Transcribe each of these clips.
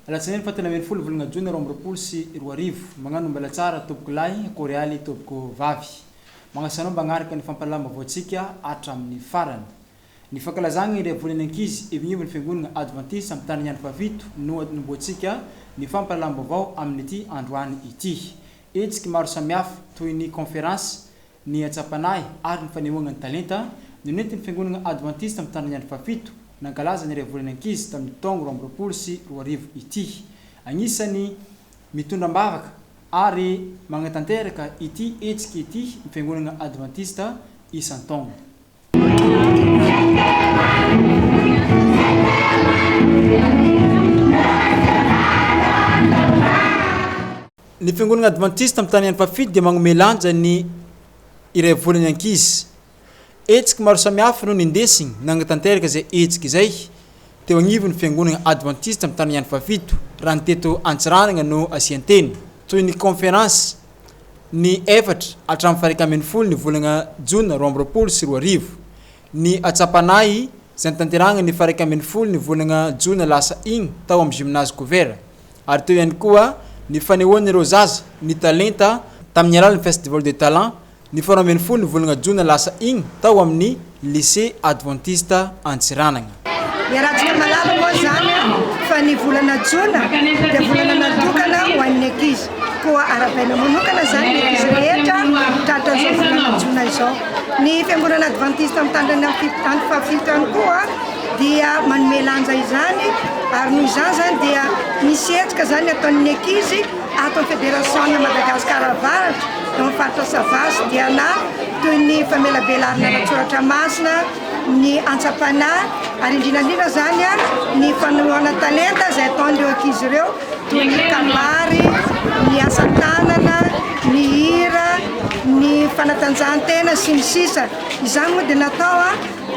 Alatsinainy faha 13 volana jona 2022. Magnano mbala tsara tompoko lahy, korialy tompoko vavy. Magnasa anao mba hagnaraka ny fampahalalam-baovaontsika hatramin'ny farany. Ny fankalazagna iray volan'ny ankizy evignivon'ny fiangonagna Advantista amin'ny tany andro fahafito no anombohantsika ny fampahalalam-baovao amin'ity androany ity. Hetsiky maro samihafa toy ny kaonferansy, ny hatsampanahy ary ny fanehoagna ny talenta no nentin'ny Fiangonagna Advantista Mitandrina ny Andro Fahafito nankalaza ny iray volan'ny ankizy tamin'ny taogno 2022 ity. Agnisan'ny mitondra am-bavaka ary magnatanteraka ity hetsiky ity ny Fiangonagna Advantista isan-taogno. Ny Fiangonana Advantista Mitany Andro Fahafito dia magnomey lanja ny iray volan'ny ankizy. Hetsiky maro samihafa no nindesigny nagnatanteraka izay hetsiky izay teo agnivon'ny Fiangonana Advantista Mitany Andro Fahafito raha ny teto Antsiranana no asian-teny, toy ny kaonferansy ny efatra hatramin'ny faha-11 ny volana jona 2022. Ny hatsampanahy izay notanterahina ny faha-11 ny volana jona lasa igny tao amin'ny Gymnase Couvert. Ary teo ihany koa ny fanehoan'ireo zaza ny talenta tamin'ny alalan'ny Festival des Talents ny faharoa ambin'ny folo ny volana jona lasa igny tao amin'ny Lycée Adventiste Antsiranana. Iarahantsika mahalala moa izany fa ny volana jona dia volana natokana ho an'ny ankizy. Koa arahabaina manokana izany ny ankizy rehetra tratran'izao volana jona izao. Ny Fiangonana Advantista Mitandrina ny Andro Fahafito ihany koa dia manome lanja izany ary noho izany izany dia misy hetsika izany ataon'ny ankizy ato amin'ny Federasiona Madagasikara Avaratra eo amin'ny faritra Sava sy Diana toy ny famelabelarana ara-tsoratra masina, ny antsam-panahy ary indrindra indrindra izany ny fanehoana talenta izay ataon'ireo ankizy ireo toy ny kabary, ny asa tanana, ny hira, ny fanatanjahantena sy ny sisa Izany moa dia natao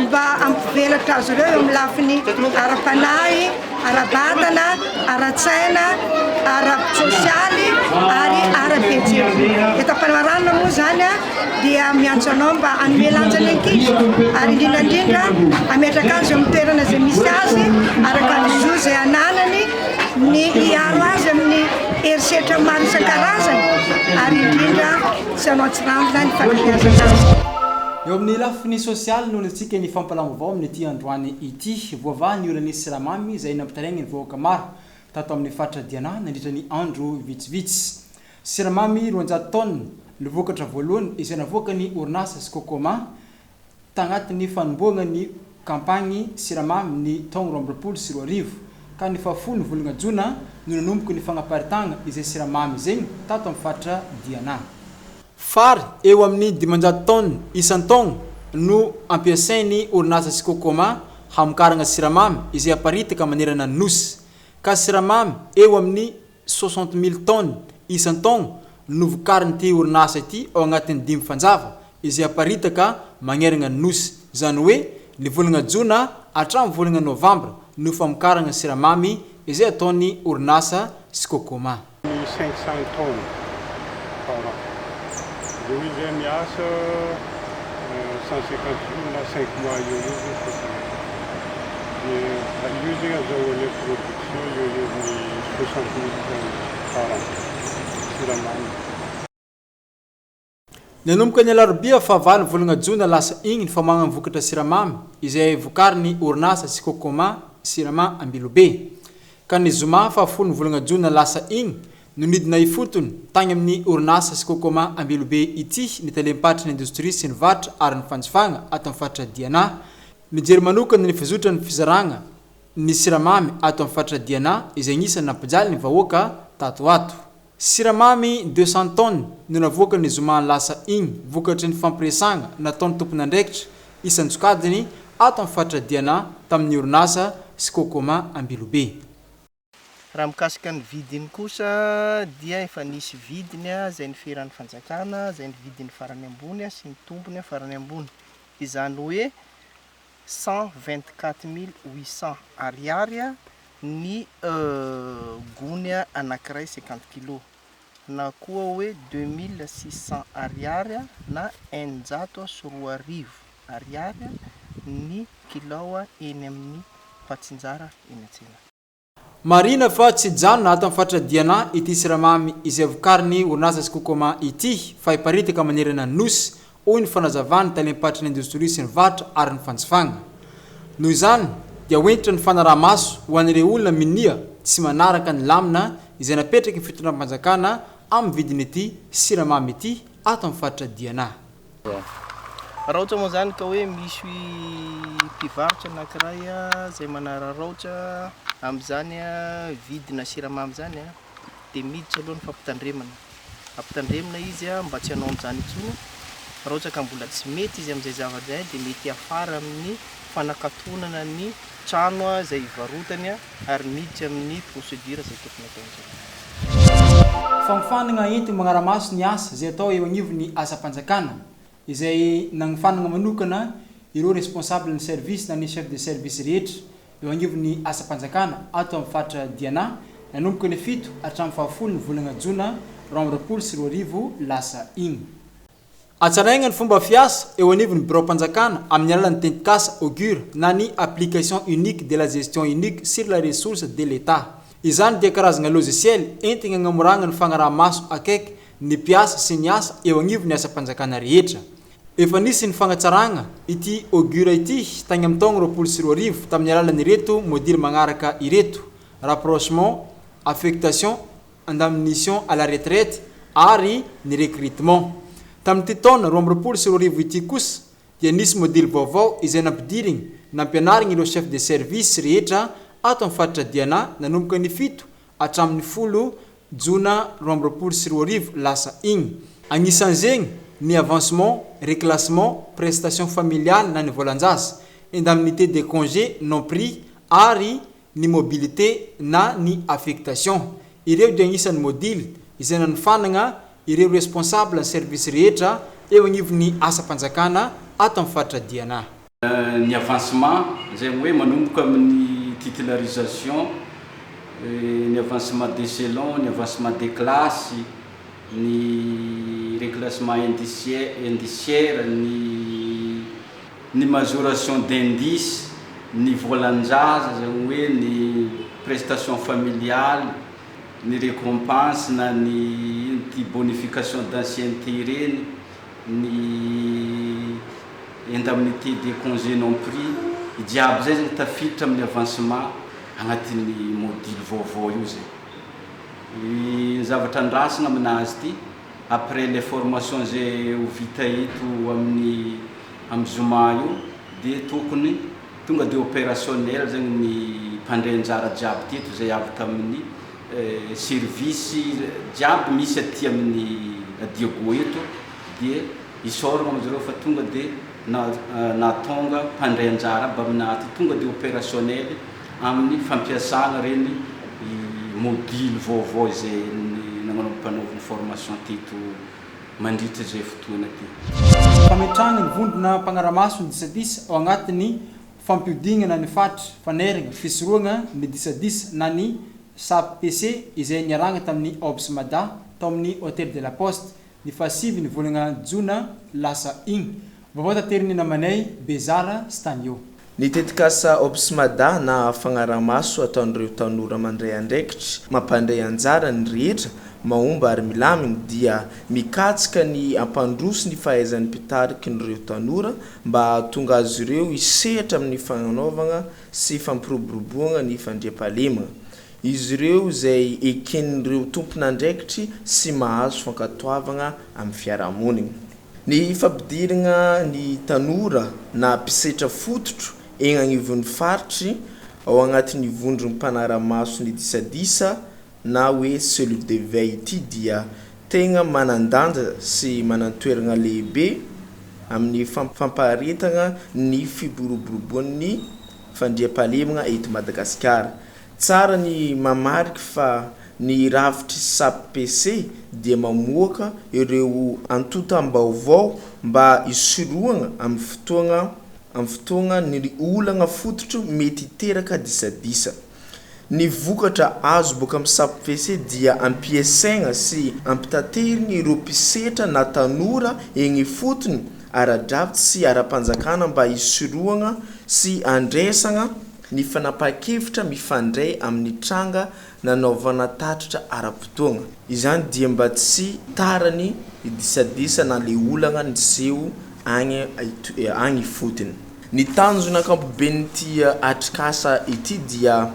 mba hampivelatra azy ireo eo amin'ny lafiny ara-panahy, ara-batana, ara-tsaina, ara-tsosialy ary ara-pihetseham-po. Eto am-panoharana moa izany dia miantso anao mba hanome lanja ny ankizy ary indrindra indrindra hametraka azy eo amin'ny toerana izay misy azy araka ny zo izay ananany, ny hiaro azy amin'ny herisetra maro isan-karazany ary indrindra Tsy hanao an-tsirambina ny fanabeazana azy. Eo amin'ny lafiny sosialy no nitsika ny fampahalalam-baovao amin'ity androany ity. Voavaha ny olan'ny siramamy izay nampitaraigny ny vahoaka maro tato amin'ny faritra Diana nandritra ny andro vitsivitsy. Siramamy 200 taonina no vokatra voalohany izay navoakan'ny orinasa Scocoman tagnatin'ny fanombohagna ny kampagny siramamy ny taogno 2022, ka ny fahafolo ny volagna jona no nanomboka ny fagnaparitahagna izay siramamy zegny tato amin'ny faritra Diana. Fary eo amin'ny 500 taonina isan-taogno no ampiasain'ny orinasa Sicocoma hamokaragna siramamy izay aparitaka manerana ny Nosy, ka siramamy eo amin'ny 60 000 tonnes isan-taogno no vokarin'ity orinasa ity ao agnatin'ny dimy fanjava izay aparitaka magneragna ny Nosy, izany hoe ny volagna jona hatramin'ny volagna novambra no famokaragna siramamy izay ataon'ny orinasa Sicocoma. Ny 500 tonnes par an. Ireo izay miasa 150 jours na cinq mois eo eo zay soixante. Dia io zegny azahoanay production eo eo amin'ny 60 000 tonnes par an siramamy. Nanomboka ny alarobia fahavalo volana jona lasa igny ny famoahagna ny vokatra siramamy izay vokarin'ny orinasa Sicocoma Sirama Ambilobe. Ka ny zoma fahafolo ny volana jona lasa igny no nidina ifotony tagny amin'ny orinasa Sicocoma Ambilobe ity ny talem-paritry ny indostria sy ny varotra ary ny fanjifagna ato amin'ny faritra Diana nijery manokana ny fizotran'ny fizaragna ny siramamy ato amin'ny faritra Diana izay agnisan'ny nampijaly ny vahoaka tato ato. Siramamy 200 tonnes no navoaka ny zoma lasa igny vokatry ny fampiresagna nataon'ny tompon'andraikitra isan-tsokajiny ato amin'ny faritra Diana tamin'ny orinasa Sicocoma Ambilobe. Raha mikasika ny vidiny kosa dia efa nisy vidiny izay niferan'ny fanjakana, izay ny vidiny farany ambony sy ny tombony farany ambony. Izany hoe 124 800 ariary ny gony anankiray 50 kilos na koa hoe 2600 ariary na 2600 ariary ny kilao eny amin'ny mpatsinjara eny an-tsena. Marihina fa tsy hijanona ato amin'ny faritra Diana ity siramamy izay vokarin'ny orinasa Scocoman ity fa hiparitaka manerana ny Nosy, hoy ny fanazavan'ny talem-paritry ny Indostria sy ny varotra ary ny fanjifagna. Noho izany dia ho hentitra ny fanaraha-maso ho an'ireo olona minia tsy manaraka ny lamina izay napetraky ny fitondram-panjakana amin'ny vidin'ity siramamy ity ato amin'ny faritra Diana. Raha ohatra moa izany ka hoe misy mpivarotra anankiray izay manararaotra amin'izany vidina siramamy izany dia miditra aloha ny fampitandremana. Ampitandremina izy mba tsy hanao an'izany intsony. Raha ohatra ka mbola tsy mety izy amin'izay zavatra izay dia mety hiafara amin'ny fanakatonana ny trano izay ivarotany ary miditra amin'ny procédure izay tokony hatao amin'izay. Fagnofanagna entiny magnara-maso ny asa izay atao eo agnivon'ny asam-panjakana, izay nagnofanagna manokana ireo responsable ny service na ny chef de service rehetra eo agnivon'ny asam-panjakana ato amin'ny faritra Diana nanomboka ny fito hatramin'ny fahafolo ny volagna jona 2022 lasa igny. Hatsaraigna ny fomba fiasa eo anivon'ny biraom-panjakana amin'ny alalan'ny tetikasa Augure na ny Application Unique de la Gestion Unique sur la Ressource de l'Etat. Izany dia karazagna logiciel entigna agnamoragna ny fagnaraha-maso akaiky ny mpiasa sy ny asa eo agnivon'ny asam-panjakana rehetra. Efa nisy ny fagnatsaragna ity Augure ity tagny amin'ny taogno 2020 tamin'ny alalan'ireto modily magnaraka ireto, rapprochement, affectation, indemnisation à la retraite ary ny recrutement. Tamin'ity taona 2022 ity kosa dia nisy modely vaovao izay nampidirigny nampianarigny ireo chef de service rehetra ato amin'ny faritra Diana nanomboka ny fito hatramin'ny folo jona 2022 lasa igny. Agnisan'izegny ny avancement, reclassement, prestation familiale na ny volan-jaza, indemnité de congé non pris ary ny mobilité na ny affectation. Ireo dia agnisan'ny modily izay nanofanagna ireo responsable ny service rehetra eo agnivon'ny asam-panjakana ato amin'ny faritra Diana. Ny avancement izay hoe manomboka amin'ny titularisation, ny avancement d'echelon, ny avancement de classe, ny reclassement indiciaire, ny. Ny majoration d'indice, ny volan-jaza, izany hoe ny prestation familiale, ny récompense na ny ino ity bonification d'ancienneté ireny, ny indemnité de congé non pris, jiaby izay zany tafiditra amin'ny avancement agnatin'ny module vaovao io zay. Ny zavatra andrasana aminazy ity, après les formations izay ho vita eto amin'ny Amin'ny zoma io dia tokony tonga dia opérationnel zegny ny mpandray anjara jiaby teto izay avy tamin'ny service jiaby misy aty amin'ny Diego eto dia isaoragna moa zareo fa tonga dia nahatonga mpandray anjara aby aminà aty tonga dia opérationnel amin'ny fampiasana ireny module vaovao izay nanaovana formation teto mandritra izay fotoana ty. Fametrahana ny vondrona mpanara-maso ny disadisa ao agnatin'ny fampiodignana ny faritra fanairagna fisorohagna ny disadisa na ny SAPC izay niarahagna tamin'ny Obs Mada tao amin'ny Hotel de la Poste ny fahasivy ny volagna jona lasa igny. Vaovao taterin'ny namanay Bezara Stanio. Ny tetikasa Obs Mada na fagnaraha-maso ataon'ireo tanora mandray andraikitra mampandray anjara ny rehetra mahomby ary milamigny dia mikatsaka ny hampandroso ny fahaizan'ny mpitarikin'ireo tanora mba hahatonga azy ireo hisehatra amin'ny fagnanaovagna sy fampiroboroboagna ny fandriampahalemagna. Izy ireo izay eken'ireo tompon'andraikitry sy mahazo fankatoavagna amin'ny fiarahamonigny. Ny fampidiragna ny tanora na mpisetra fototro egny agnivon'ny faritry ao agnatin'ny vondron'ny mpanara-maso ny disadisa na hoe cellule de veille ity dia tegna manan-danja sy manan-toeragna lehibe amin'ny fampaharetagna ny fiboroboroboan'ny fandriampahalemagna eto Madagasikara. Tsara ny mamariky fa ny rafitry SAPC dia mamoaka ireo antontam-baovao mba hisorohana amin'ny fotoana amin'ny fotoana ny olana fototro mety hiteraka disadisa. Ny vokatra azo boaka amin'ny SAPC dia ampiasaina sy ampitateriny ireo mpisetra na tanora eny ifotony ara-drafitsy sy ara-panjakana mba hisorohana sy handraisana. ny fanapahan-kevitra mifandray amin'ny tranga nanaovana tatitra ara-potoagna. Izany dia mba tsy tara ny disadisa na le olagna niseho agny agny ifotony. Ny tanjona ankapoben'ity atrikasa ity dia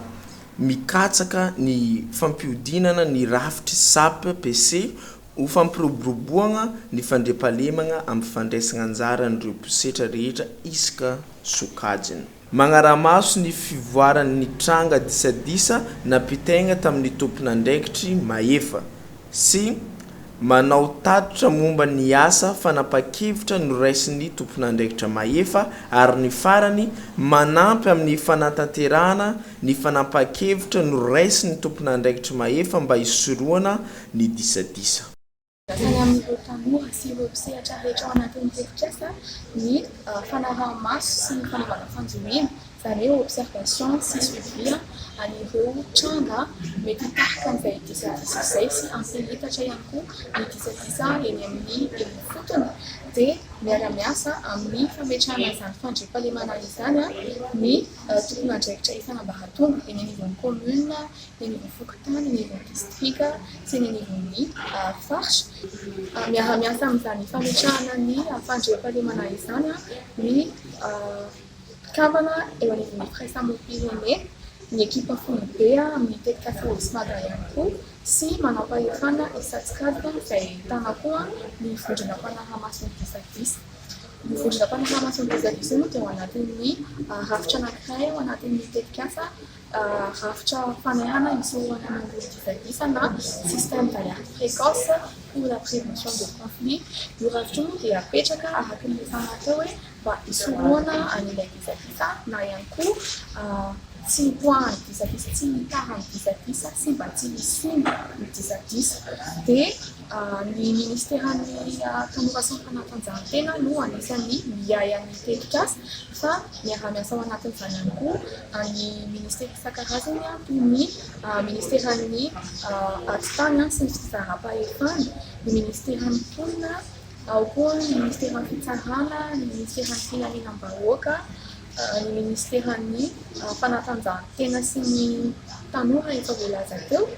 mikatsaka ny fampihodinana ny rafitry Sap PC ho fampiroboroboagna ny fandriampahalemagna amin'ny fandraisagna anjaran'ireo mpisetra rehetra isaka sokajiny. Magnaramaso ny fivoaran'ny tranga disadisa nampitaigna tamin'ny tompon'andraikitry mahefa sy manao tatitra momba ny asa fanapahan-kevitra noraisin'ny tompon'andraikitra mahefa ary ny farany manampy amin'ny fanatanterahana ny fanapahan-kevitra noraisin'ny tompon'andraikitry mahefa mba hisorohana ny disadisa. Andrasany amin'ireo tanora sy ireo mpisehatra rehetra ao anatin'ny tetikasa ny fanaraha-maso sy ny fanaovana fanjohiana, izany hoe observation sy suivi an'ireo tranga mety hitarika an'izay disadisa izay sy hampihitatra ihany koa ny disadisa eny amin'ny eny ifotony. Dia miara-miasa amin'ny fametrahana izany fandriampahalemana izany ny tompon'andraikitra isan'ambaratonga eny anivon'ny commune, eny anivon'ny fokontany, eny anivon'ny distrika sy eny anivon'ny faritra. Miara-miasa amin'izany fametrahana ny fandriampahalemana izany ny mpikambana eo anivon'ny firaisamonim-pirenena, ny ekipa foibe amin'ny tetikasa Osmada ihany koa sy manampahefana isan-tsokajiny izay ahitana koa ny vondrona mpanara-maso ny disadisa. Io vondrona mpanara-maso ny disadisa io moa dia ao anatin'ny rafitra anankiray ao anatin'ny tetikasa rafitra fanairana hisorohana ny angovo disadisa na système d'alerte précoce pour la prévention de conflit. Io rafitra io moa dia apetraka araka ny efa natao hoe mba hisorohana an'ilay disadisa na ihany koa tsy hipoahan'ny disadisa, tsy hitaran'ny disadisa sy mba tsy hisian'ny disadisa. Dia ny ministeran'ny tanora sy ny fanatanjahantena no anisan'ny miahy an'ny tetikasa fa miara-miasa ao anatin'izany ihany koa ny minisitera isan-karazany toy ny minisiteran'ny Atitany sy ny fitsinjaram-pahefana, ny minisiteran'ny mponina, ao koa ny minisiteran'ny fitsarana, ny minisiteran'ny filaminam-bahoaka, ny minisiteran'ny fanatanjahantena sy ny tanora efa voalaza teo,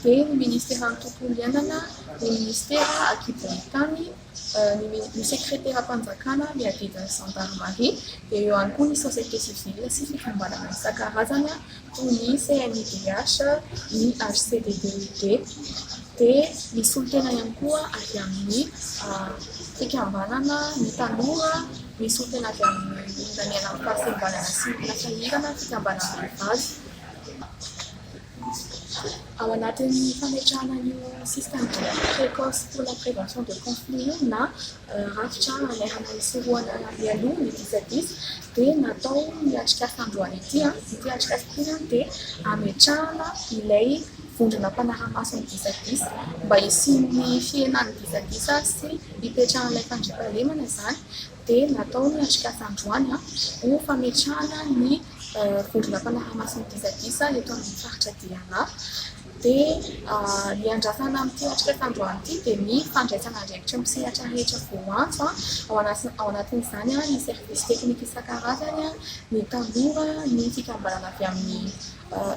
dia ny minisiteran'ny tontolo iainana, ny minisitera ankibon'ny tany. ny sekreteram-panjakana miadidy ny zandarimaria, dia eo ihany koa ny société civile sy fikambanana isan-karazany toy ny CNIDH, ny HCDDUD. Dia misy solontena ihany koa avy amin'ny fikambanana ny tanora, misy solontena avy amin'ny olona miaina amin'ny fahasembanana sy olona sahirana, fikambanam-behivavy. Ao anatin'ny fametrahana an'io système d'alerte précoce pour la prévention de conflit io na rafitra hanairana hisorohana mialoha ny disadisa dia natao ny atrikasa androany ity. Ity atrikasa ity izany dia hametrahana ilay vondrona mpanara-maso ny disadisa mba hisian'ny fihenan'ny disadisa sy hipetrahan'ilay fandriampahalemana izany dia natao ny atrikasa androany ho fametrahana ny vondrona mpanara-maso ny disadisa eto amin'ny faritra Diana. Dia ny andrasana amin'ity atrikasa androany ity dia ny fandraisana andraikitry ny mpisehatra rehetra voaantso, ao anatin'izany ny service technique isan-karazany, ny tanora, ny fikambanana avy amin'ny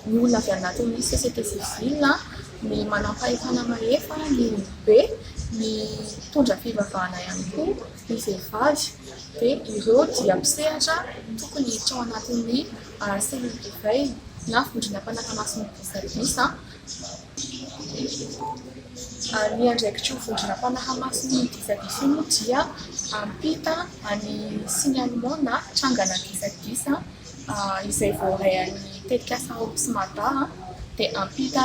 ny olona avy anatin'ny société civile, ny manampahefana mahefa, ny olobe, ny mpitondra fivavahana ihany koa. ny vehivavy dia ireo dia mpisehatra tokony hiditra ao anatin'ny cellule de veille na vondrona mpanara-maso ny disadisa. Ny andraikitr'io vondrona mpanara-maso ny disadisa io moa dia hampita ny signalement na trangana disadisa izay voaray an'ny tetikasa Ops Mada dia hampita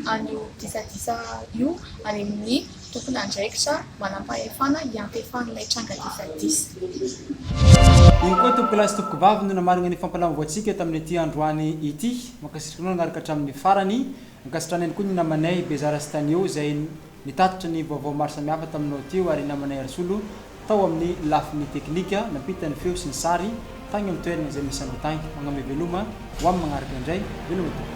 an'io disadisa io any amin'ny tompon'andraikitra manam-pahefana hiantefan'ilay tranga disadisa. Iny koa tompokolahy sy tompokovavy no namarana ny fampalaham-boantsika tamin'ity androany ity. Mankasitraka anao nanaraka hatramin'ny farany. Ankasitrahana ihany koa ny namanay Bezara sy Tanio izay nitatitra ny vaovao maro samihafa taminao teo ary namanay Harisolo tao amin'ny lafiny teknika nampita ny feo sy ny sary tagny amin'ny toerana izay misy anao tagny. Magname veloma ho amin'ny magnaraka indray. Veloma tompoko.